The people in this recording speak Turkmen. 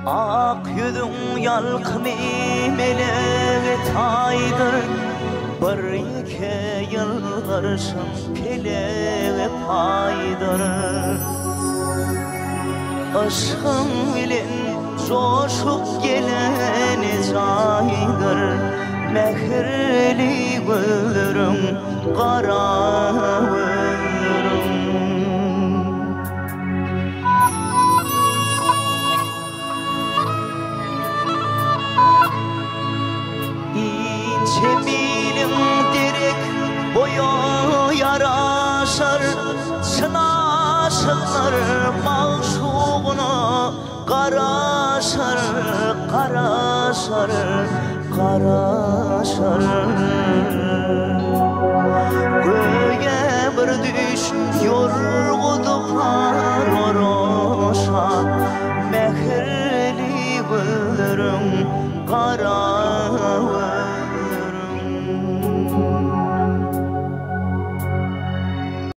Ak ýüzüň ýalkymy melege taýdyr, Bir ýeke ýylgyrşyň pelege paýdyr. Yşgyň bilen joşup gelen jaýdyr, Mähirli gözleriň, gara gözleriň. Inçe biliň derek boýa ýaraşar, Çyn aşyklar magşugyna garaşar, Garaşar, garaşar. Göýä bir düýş ýorgudypar oraşa, Mähirli gözleriň gara.